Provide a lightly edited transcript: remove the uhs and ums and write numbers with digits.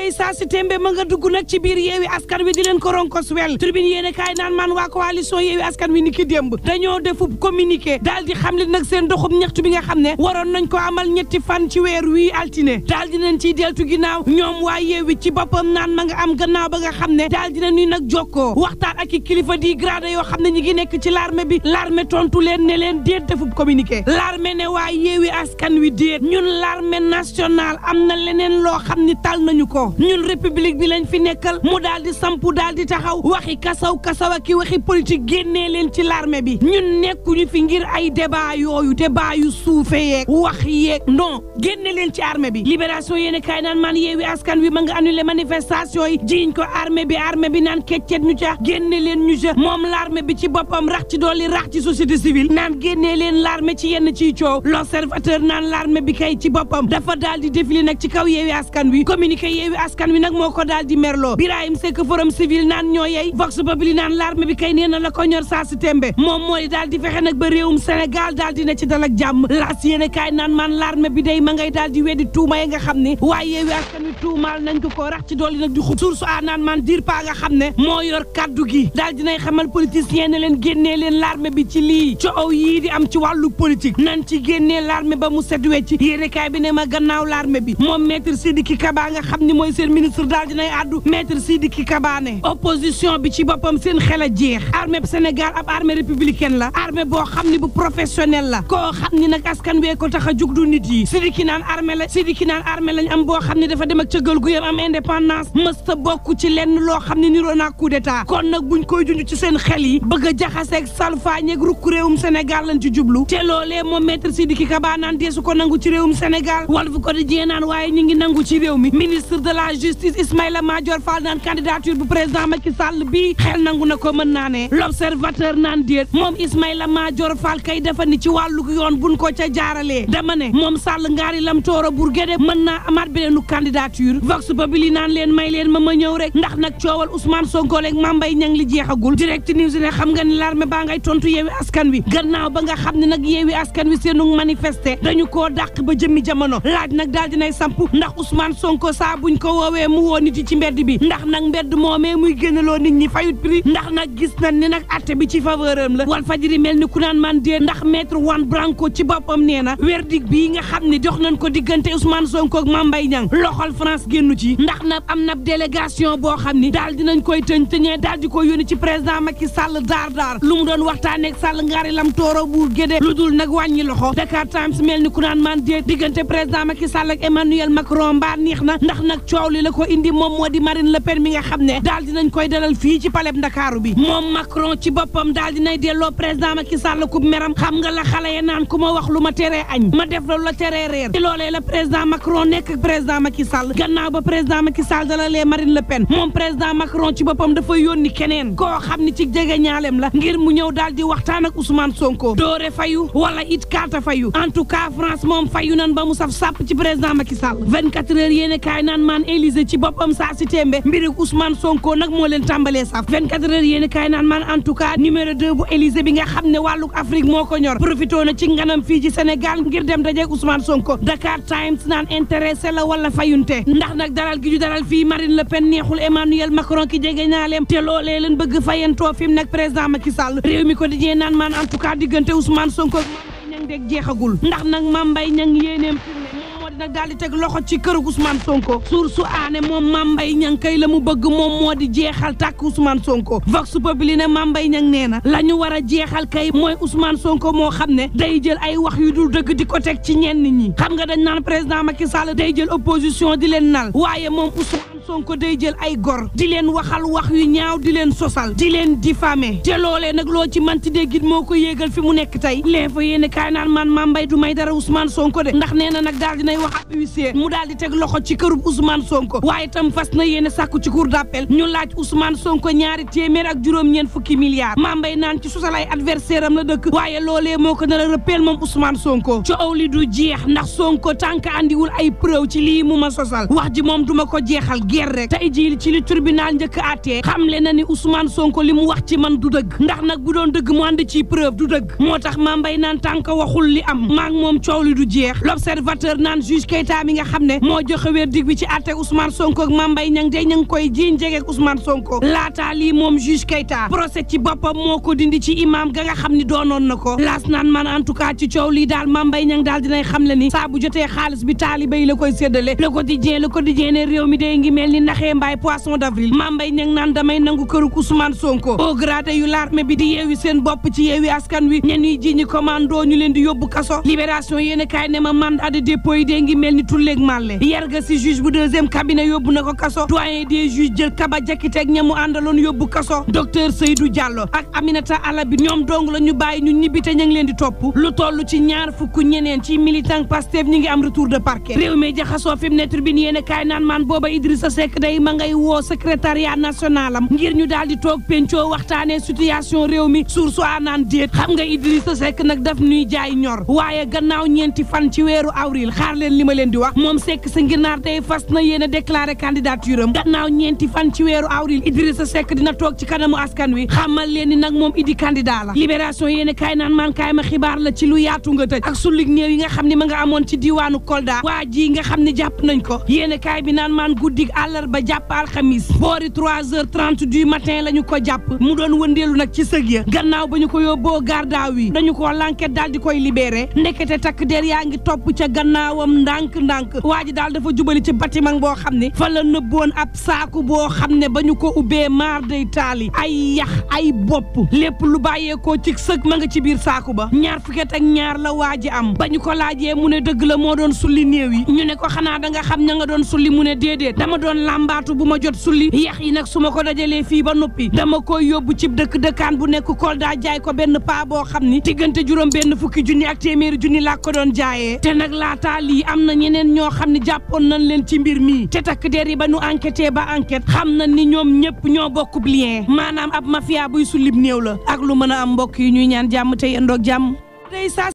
kay saa si tembe ma nga dugg nag ci biir Yewwi Askan Wi di leen ko ronkos wel tribune yéene kaay naan man waa coalition Yewwi Askan Wi ni ki démb dañoo defub communiqué daal di xam le nag seen doxub ñaxtu bi nga xam ne waroon nañ ko amal ñetti fan ci weer wi altine daal di nañ ciy deltu ginnaaw ñoom waa Yewwi ci boppam naan ma nga am gannaaw ba nga xam ne daal di nañuy nag jokkoo waxtaan ak i kilifa di grade yoo xam ne ñi ngi nekk ci l'armée bi l'armée tontu leen ne leen déet defub communiqué l'armée ne waa Yewwi Askan Wi déet ñun l'armée nationale am na leneen loo xam ni tal nañu ko ñun république bi lañ fi nekkal mu daal di sampu daal di taxaw waxi kasaw ak i waxi politique génnee leen ci l'armée bi ñun nekkuñu fi ngir ay débat yooyu débat yu suufe yeeg wax yeeg non génne leen ci armée bi libération yéene kaay naan man Yewwi Askan Wi ma nga annulé manifestation yi jiiñ ko armée bi naan keccet ñu ca génne leen ñu ca moom l'armée bi ci boppam rax ci dolli rax ci société civile naan génnee leen l'armée ci yenn ciy coow l'observateur naan l'armée bi kay ci boppam dafa daal di défilé nag ci kaw Yewwi Askan Wi communiqué Yewwi Askan Wi nag moo ko daal di merloo Birahim Seck forum civil naan ñoo yey vox populi naan l'armée bi kay nee na la ko ñor saa si tembe moom mooy daal di fexe nag ba réewum Sénégal daal di ne ci dal ak jàmm laas yéene kaay naan man l'armée bi day ma ngay daal di weddi tuuma yi nga xam ne waaye Yewwi Askan Wi tuumaal nañ ko rax ci dolli nag di xub source a naan man dir pa nga xam ne moo yor kaddu gi daal dinay xamal politicien ne leen génnee leen l'armée bi ci lii coow yii di am ci wàllu politique nan ci génnee l'armée ba mu set wecc yéene kaay bi ne ma gannaaw l'armée bi moom maître Sidiki Kaba nga xam ni mooy seen ministre daal dinay addu maître Sidiki Kaba ne opposition bi ci boppam seen xel a jeex armée Sénégal ab armée républicaine la armée boo xam ni bu professionnel la koo xam ni nag askan wee ko tax a jug du nit yi Sidiki naan armée lañ am boo xam ne dafa dem ak cëggal gu yam am indépendance mësta bokk ci lenn loo xam ne niroo naa coup d'état kon nag buñ koy junj ci seen xel yi bëgg a jaxaseeg salfaañeeg rukk réewum Sénégal lañ ci jublu te loolee moom maître Sidiki Kaba naan deesu ko nangu ci réewum Sénégal Walf Quotidien naan waaye ñi ngi nangu ci réew mi ministre de la justice Ismaïla Madior Fall naan candidature bu président Macky Sall bi xel nangu na ko mën naa ne l'observateur naan déet moom Ismaïla Madior Fall kay dafa ni ci wàllu yoon buñ ko ca jaaralee dama ne moom Sall ngaari lam tooro Bourguédé mën naa amaat beneenu candidature vox populi naan leen may leen ma ñëw rek ndax nag coowal Ousmane Sonko ak Mame Mbaye Niang li jeexagul direct news ne xam nga ni l'armée baa ngay tontu Yewwi Askan Wi gannaaw ba nga xam ne nag Yewwi Askan Wi seenu manifester dañu koo dàq ba jëmmi jamono laaj nag daal dinay samp ndax Ousmane Sonko saa buñ ko woowee mu woo nit yi ci mbedd bi ndax nag mbedd moomee muy génnaloo nit ñi fayut prix ndax nag gis nañ ni nag atte bi ci faveur am la Walfadjri mel ni ku naan man dee ndax maître Juan Branco ci boppam nee na verdict bii nga xam ne jox nañ ko diggante Ousmane Sonko ak Mame Mbaye Niang loxol France génnu ci ndax nag am na délégation boo xam ni daal dinañ koy tëñee daal di ko yónni ci président Macky Sall daar lu mu doon waxtaanee ak Sall ngaari lam tooro Bourguédé lu dul nag wàññi loxo Dakar Times mel ni ku naan man dee diggante président Macky Sall ak Emmanuel Macron mbaa neex na ndax nag coow li la ko indi moom moo di Marine Le Pen mi nga xam ne daal dinañ koy dalal fii ci palais Ndakaaru bi moom Macron ci boppam daal dinay delloo président Macky Sall ku meram xam nga la xale ya naan ku ma wax lu ma teree añ ma def la teree reer ci loolee la président Macron nekk ak président Macky Sall gannaaw ba président Macky Sall dalalee Marine Le Pen moom président Macron ci boppam dafa yónni keneen koo xam ni ci jege ñaalem la ngir mu ñëw daal di waxtaan ak Ousmane Sonko doore fayu wala it kaata fayu en tout cas France moom fayu nan ba mu saf sàpp ci président Macky Sall 24 heures yéene kaay naan maan Élysée ci boppam saa si tembe mbiri Ousmane Sonko nag moo leen tàmbalee saf 24 heures yéene kaay naan maan en tout cas numéro 2 bu Élysée bi nga xam ne wàlluk Afrique moo ko ñor profitoo na ci nganam fii ci Sénégal ngir dem dajeek Ousmane Sonko Dakar Times naan intéressé la wala fayunte ndax nag dalal gi ñu dalal fii Marine Le Pen neexul Emmanuel Macron ki jege ñaaleem te loolee leen bëgg fayantoo fi mu nag président Macky Sall réew mi ko dijee naan maan en tout cas diggante Ousmane Sonko ak Mame Mbaye Niang deg jeexagul ndax nag Mame Mbaye Niang yéeneem nag daal di teg loxo ci kër Ousmane Sonko source su aane moom Mame Mbaye Niang kay la mu bëgg moom moo di jeexal tàkk Ousmane Sonko vox populi ne Mame Mbaye Niang nee na la ñu war a jeexal kay mooy Ousmane Sonko moo xam ne day jël ay wax yu dul dëgg di ko teg ci ñenn ñi xam nga dañ naan président Macky Sall day jël opposition di leen nal waaye moom Ousmane Sonko day jël ay gor di leen waxal wax yu ñaaw di leen sosal di leen diffamer te loolee nag loo ci manti déggit moo ko yéegal fi mu nekk tey l'info yéene kaay naan man Mame Mbaye du may dara Ousmane Sonko de ndax nee na nag daal dinay wax ab huissier mu daal di teg loxo ci kërub Ousmane Sonko waaye tam fas na yéene sàkku ci cour d'appel ñu laaj Ousmane Sonko $250 milliards Mame Mbaye naan ci sosal ay adversaire am la dëkk waaye loolee moo ko nar a rëppeel moom Ousmane Sonko coow li du jeex ndax Sonko tànk andiwul ay preuve ci lii mu ma sosal wax ji moom duma ko jeexal guerre rek tey jii ci li tribunal njëkk àttee xamle na ni Ousmane Sonko li mu wax ci man du dëgg ndax nag bu doon dëgg mu ànd ci preuve du dëgg moo tax Mame Mbaye naan tànk waxul li am maak moom coow li du jeex l'observateur naan juge Keita mi nga xam ne moo joxe verdict bi ci àtte Ousmane Sonko ak Mame Mbaye Niang day ña ngi koy jiiñ jege ak Ousmane Sonko laataa lii moom juge Keita procès ci boppam moo ko dindi ci imam ga nga xam ni doonoon na ko laas naan man en tout cas ci coow lii daal Mame Mbaye Niang daal dinay xam le ni saa bu jotee xaalis bi taalibe yi la koy séddale Le Quotidien ne réew mi day ngi mel ni naxee mbaay poisson d'avril Mame Mbaye Niang naan damay nangu këru Ousmane Sonko au grade yu l'armée bi di yeewi seen bopp ci yeewi askan wi ñen ñuy jiñi commando ñu leen di yóbbu kaso libération yéen kaay ne ma mandat de dépôt yi day ngi mel ni tulleeg màlle yarga si juge bu deuxième cabinet yóbbu na ko kaso doyen des juges jël Kaba Jakiteeg ñamu àndaloon yóbbu kaso docteur Seydou Diallo ak Aminata Alabi ñoom dong la ñu bàyyi ñu ñibbi te ñu ngi leen di topp lu toll ci ñaar fukk ñeneen ci militant Pastef ñi ngi am retour de parquet réew mi jaxasoo fi mu ne tribune yéen kaay naan man booba Idrissa Seck day ma ngay woo secrétariat national am ngir ñu daal di toog pencoo waxtaanee situation réew mi suur so naan déet xam nga Idrissa Seck nag daf ñuy jaay ñor waaye gannaaw ñeenti fan ci weeru avril xaar leen li ma leen di wax moom Seck sa ngirnaar tey fas na yéen a déclaré candidature am gannaaw ñeenti fan ci weeru avril Idrissa Seck dina toog ci kanamu askan wi xamal leen ni nag moom idi candidat la libération yéen kaay naan man kaay ma xibaar la ci lu yaatu nga tëj ak sullig néew yi nga xam ne ma nga amoon ci diwaanu Kolda waa ji nga xam ne jàpp nañ ko yéen kaay bi naan maan guddig àllarba jàpp alxamis boori 3h30 du matin la ñu ko jàpp mu doon wëndeelu nag ci sëg ya gannaaw ba ñu ko yóbboo garda wi dañu ko l'enquête daal di koy libéré ndekete takk der yaa ngi topp ca gannaawam ndànk-ndànk waa ji daal dafa jubali ci bâtiment boo xam ne fa la nëbboon ab saaku boo xam ne ba ñu ko ubbee maar day taali ay yax ay bopp lépp lu bàyyeekoo ci sëg ma nga ci biir saaku ba ñaar fukket ak ñaar la waa ji am ba ñu ko laajee mu ne dëgg la moo doon sulli néew yi ñu ne ko xanaa da nga xam ña nga doon sulli mu ne déedéet dama doon làmbaatu bu ma jot sulli yax yi nag su ma ko dajalee fii ba noppi dama koy yóbbu ci dëkkaan bu nekk Kolda jaay ko benn paa boo xam ni diggante juróom benn fukki junni ak téeméeri junni laa ko doon jaayee te nag laataa lii am na ñeneen ñoo xam ne jàppoon nañ leen ci mbir mi te takk der yi ba nu enquêté ba enquête xam na ni ñoom ñëpp ñoo bokk lien maanaam ab mafia buy sullib néew la ak lu mën a am mbokk yi ñuy ñaan jàmm te yendoog jàmm